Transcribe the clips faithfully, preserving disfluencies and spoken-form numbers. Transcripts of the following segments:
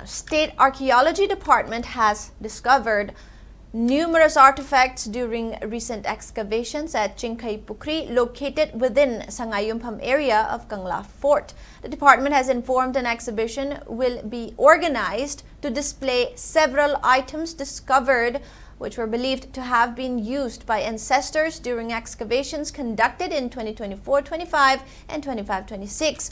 State Archaeology Department has discovered numerous artifacts during recent excavations at Chingkhei Pukhri, located within Sangaiyumpham area of Kangla Fort. The department has informed an exhibition will be organized to display several items discovered, which were believed to have been used by ancestors during excavations conducted in twenty twenty-four twenty-five and twenty-five twenty-six.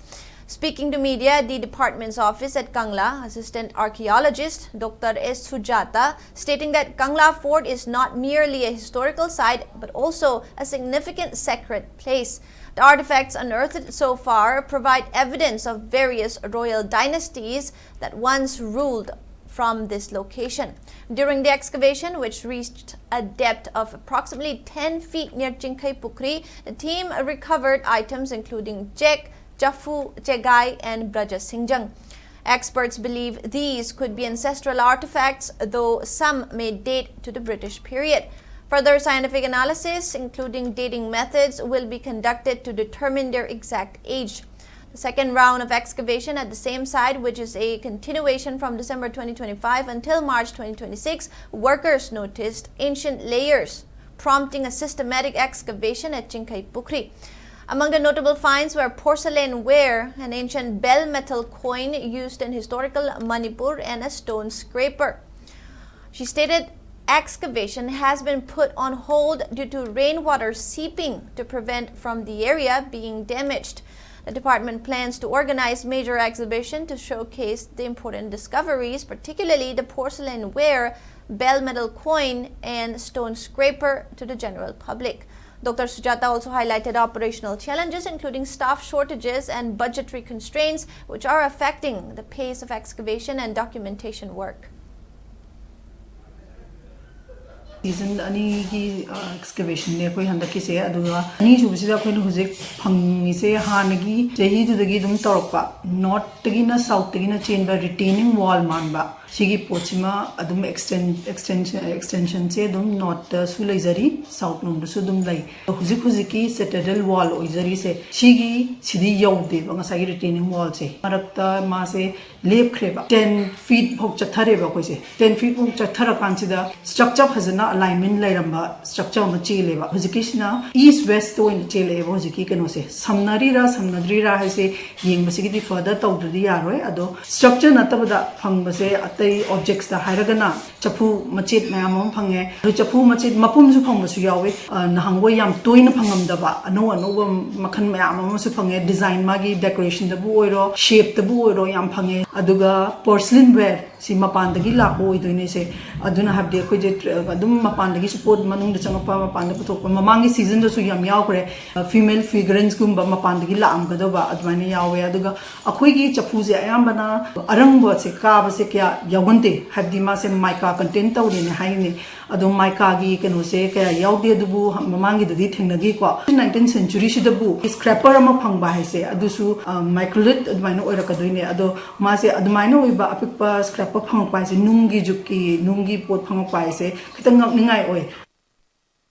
Speaking to media at the department's office at Kangla, Assistant Archaeologist Doctor S Sujata, stating that Kangla Fort is not merely a historical site but also a significant sacred place. The artifacts unearthed so far provide evidence of various royal dynasties that once ruled from this location. During the excavation, which reached a depth of approximately ten feet near Chingkhei Pukhri, the team recovered items including chek, chafu, chegai, and braja singjang. Experts believe these could be ancestral artifacts, though some may date to the British period. Further scientific analysis, including dating methods, will be conducted to determine their exact age. The second round of excavation at the same site, which is a continuation from December twenty twenty-five until March twenty twenty-six, workers noticed ancient layers, prompting a systematic excavation at Chingkhei Pukhri. Among the notable finds were porcelain ware, an ancient bell metal coin used in historical Manipur, and a stone scraper. She stated excavation has been put on hold due to rainwater seeping to prevent from the area being damaged. The department plans to organize major exhibition to showcase the important discoveries, particularly the porcelain ware, bell metal coin, and stone scraper to the general public. Doctor Sujata also highlighted operational challenges, including staff shortages and budgetary constraints, which are affecting the pace of excavation and documentation work. Season ꯑꯅꯤꯒꯤ ꯑꯦꯛꯁꯀꯦꯕꯦꯁꯟꯅꯦ ꯑꯩꯈꯣꯏ ꯍꯟꯗꯛꯀꯤꯁꯦ꯫ ꯑꯗꯨꯒ ꯑꯅꯤꯁꯨꯕꯁꯤꯗ ꯑꯩꯈꯣꯏꯅ ꯍꯧꯖꯤꯛ ꯐꯪꯉꯤꯁꯦ ꯍꯥꯟꯅꯒꯤ ꯆꯍꯤꯗꯨꯗꯒꯤ ꯑꯗꯨꯝ ꯇꯧꯔꯛꯄ, ꯅꯣꯔꯠꯇꯒꯤꯅ ꯁꯥꯎꯠꯇꯒꯤꯅ ꯆꯦꯟꯕ ꯔꯤꯇꯦꯅꯤꯡ ꯋꯥꯜ ꯃꯥꯟꯕ ꯁꯤꯒꯤ ꯄꯣꯠꯁꯤꯃ ꯑꯗꯨꯝ ꯑꯦꯛꯁꯇꯦꯟ ꯑꯦꯛꯁꯇꯦꯟꯁꯟ ꯑꯦꯛꯁꯇꯦꯟꯁꯟꯁꯦ ꯑꯗꯨꯝ ꯅꯣꯔꯠꯇꯁꯨ ꯂꯩꯖꯔꯤ, ꯁꯥꯎꯠ ꯂꯣꯝꯗꯁꯨ ꯑꯗꯨꯝ ꯂꯩ꯫ ꯑꯗꯣ ꯍꯧꯖꯤꯛ ꯍꯧꯖꯤꯛꯀꯤ ꯁꯦꯇꯦꯗꯜ ꯋꯥꯜ ꯑꯣꯏꯖꯔꯤꯁꯦ ꯁꯤꯒꯤ ꯁꯤꯗꯤ ꯌꯧꯗꯦꯕ, ꯉꯁꯥꯏꯒꯤ ꯔꯤꯇꯦꯅꯤꯡ ꯋꯥꯜꯁꯦ꯫ ꯃꯔꯛꯇ ꯃꯥꯁꯦ ꯂꯦꯞꯈ꯭ꯔꯦꯕ, ꯇꯦꯟ ꯐꯤꯠ ꯐꯥꯎ ꯆꯠꯊꯔꯦꯕ ꯑꯩꯈꯣꯏꯁꯦ꯫ ꯇꯦꯟ ꯐꯤꯠ ꯐꯥꯎ ꯆꯠꯊꯔꯀꯥꯟꯁꯤꯗ ꯁ꯭ꯇ꯭ꯔꯛꯆꯔ ꯐꯖꯅ ꯑꯂꯥꯏꯟꯃꯦꯟ ꯂꯩꯔꯝꯕ ꯁ꯭ꯇ꯭ꯔꯛꯆꯔ ꯑꯃ ꯆꯦꯜꯂꯦꯕ꯫ ꯍꯧꯖꯤꯛꯀꯤꯁꯤꯅ ꯏꯁ ꯋꯦꯁꯇ ꯑꯣꯏꯅ ꯆꯦꯜꯂꯛꯑꯦꯕ꯫ ꯍꯧꯖꯤꯛꯀꯤ ꯀꯩꯅꯣꯁꯦ ꯁꯝꯅꯔꯤꯔꯥ ꯁꯝꯅꯗ꯭ꯔꯤꯔꯥ ꯍꯥꯏꯁꯦ ꯌꯦꯡꯕꯁꯤꯒꯤꯗꯤ ꯐꯔꯗꯔ ꯇꯧꯗ꯭ꯔꯗꯤ ꯌꯥꯔꯣꯏ꯫ ꯑꯗꯣ ꯁ꯭ꯇ꯭ꯔꯛꯆꯔ ꯅꯠꯇꯕꯗ ꯐꯪꯕꯁꯦ ꯑꯇꯩ ꯑꯣꯕꯖꯦꯛꯁꯇ ꯍꯥꯏꯔꯒꯅ ꯆꯐꯨ ꯃꯆꯦꯠ ꯃꯌꯥꯝ ꯑꯃ ꯐꯪꯉꯦ꯫ ꯑꯗꯨ ꯆꯐꯨ ꯃꯆꯦꯠ ꯃꯄꯨꯝꯁꯨ ꯐꯪꯕꯁꯨ ꯌꯥꯎꯋꯦ꯫ ꯑ, ꯅꯍꯥꯟꯋꯥꯏ ꯌꯥꯝ ꯇꯣꯏꯅ ꯐꯪꯉꯝꯗꯕ ꯑꯅꯧ ꯑꯅꯧꯕ ꯃꯈꯜ ꯃꯌꯥꯝ ꯑꯃꯁꯨ ꯐꯪꯉꯦ꯫ ꯗꯤꯖꯥꯏꯟ, ꯃꯥꯒꯤ ꯗꯦꯀꯣꯔꯦꯁꯟꯗꯕꯨ ꯑꯣꯏꯔꯣ, ꯁꯦꯞꯇꯕꯨ ꯑꯣꯏꯔꯣ, ꯌꯥꯝ ꯐꯪꯉꯦ꯫ ꯑꯗꯨꯒ ꯄꯣꯔꯁꯂꯤꯟ ꯋꯦꯌꯔ ꯁꯤ ꯃꯄꯥꯟꯗꯒꯤ ꯂꯥꯛꯄ ꯑꯣꯏꯗꯣꯏꯅꯦ ꯁꯦ꯫ ꯑꯗꯨꯅ ꯍꯥꯏꯕꯗꯤ ꯑꯩꯈꯣꯏꯁꯦ ꯇ꯭ꯔ-, ꯑꯗꯨꯝ ꯃꯄꯥꯟꯗꯒꯤꯁꯨ ꯄꯣꯠ ꯃꯅꯨꯡꯗ ꯆꯪꯉꯛꯄ, ꯃꯄꯥꯟꯗ ꯄꯨꯊꯣꯛꯄ꯫ ꯃꯃꯥꯡꯒꯤ ꯁꯤꯖꯟꯗꯁꯨ ꯌꯥꯝ ꯌꯥꯎꯈ꯭ꯔꯦ, ꯐꯤꯃꯦꯜ ꯐ꯭ꯔꯦꯒ꯭ꯔꯦꯟꯁꯀꯨꯝꯕ ꯃꯄꯥꯟꯗꯒꯤ ꯂꯥꯛꯑꯝꯒꯗꯕ ꯑꯗꯨꯃꯥꯏꯅ ꯌꯥꯎꯋꯦ꯫ ꯑꯗꯨꯒ ꯑꯩꯈꯣꯏꯒꯤ ꯆꯐꯨꯁꯦ ꯑꯌꯥꯝꯕꯅ ꯑꯔꯪꯕꯁꯦ ꯀꯥꯕꯁꯦ ꯀꯌꯥ ꯌꯥꯎꯒꯟꯗꯦ, ꯍꯥꯏꯕꯗꯤ ꯃꯥꯁꯦ ꯃꯥꯏꯀꯥ ꯀꯟꯇꯦꯟ ꯇꯧꯔꯤꯅꯦ ꯍꯥꯏꯅꯦ꯫ ꯑꯗꯣ ꯃꯥꯏꯀꯥꯒꯤ ꯀꯩꯅꯣꯁꯦ ꯀꯌꯥ ꯌꯥꯎꯗꯦ, ꯑꯗꯨꯕꯨ ꯃꯃꯥꯡꯒꯤꯗꯗꯤ ꯊꯦꯡꯅꯈꯤꯀꯣ꯫ ꯅꯥꯏꯟꯇꯤꯟ ꯁꯦꯟꯆꯨꯔꯤꯁꯤꯗꯕꯨ ꯁ꯭ꯀ꯭ꯔꯦꯄꯔ ꯑꯃ ꯐꯪꯕ ꯍꯥꯏꯁꯦ ꯑꯗꯨꯁꯨ, ꯑ, ꯃꯥꯏꯀ꯭ꯔꯣꯂꯤꯠ ꯑꯗꯨꯃꯥꯏꯅ ꯑꯣꯏꯔꯛꯀꯗꯣꯏꯅꯦ꯫ ꯑꯗꯣ ꯃꯥꯁꯦ ꯑꯗꯨꯃꯥꯏꯅ ꯑꯣꯏꯕ ꯑꯄꯤꯛꯄ ꯁ꯭ꯀ꯭ꯔꯦꯄꯔ ꯐꯪꯉꯛꯄ ꯍꯥꯏꯁꯦ, ꯅꯨꯡꯒꯤ ꯖꯨꯛꯀꯤ ꯅꯨꯡꯒꯤ ꯄꯣꯠ ꯐꯪꯉꯛꯄ ꯍꯥꯏꯁꯦ ꯈꯤꯇꯪ ꯉꯛꯅꯤꯡꯉꯥꯏ ꯑꯣꯏ꯫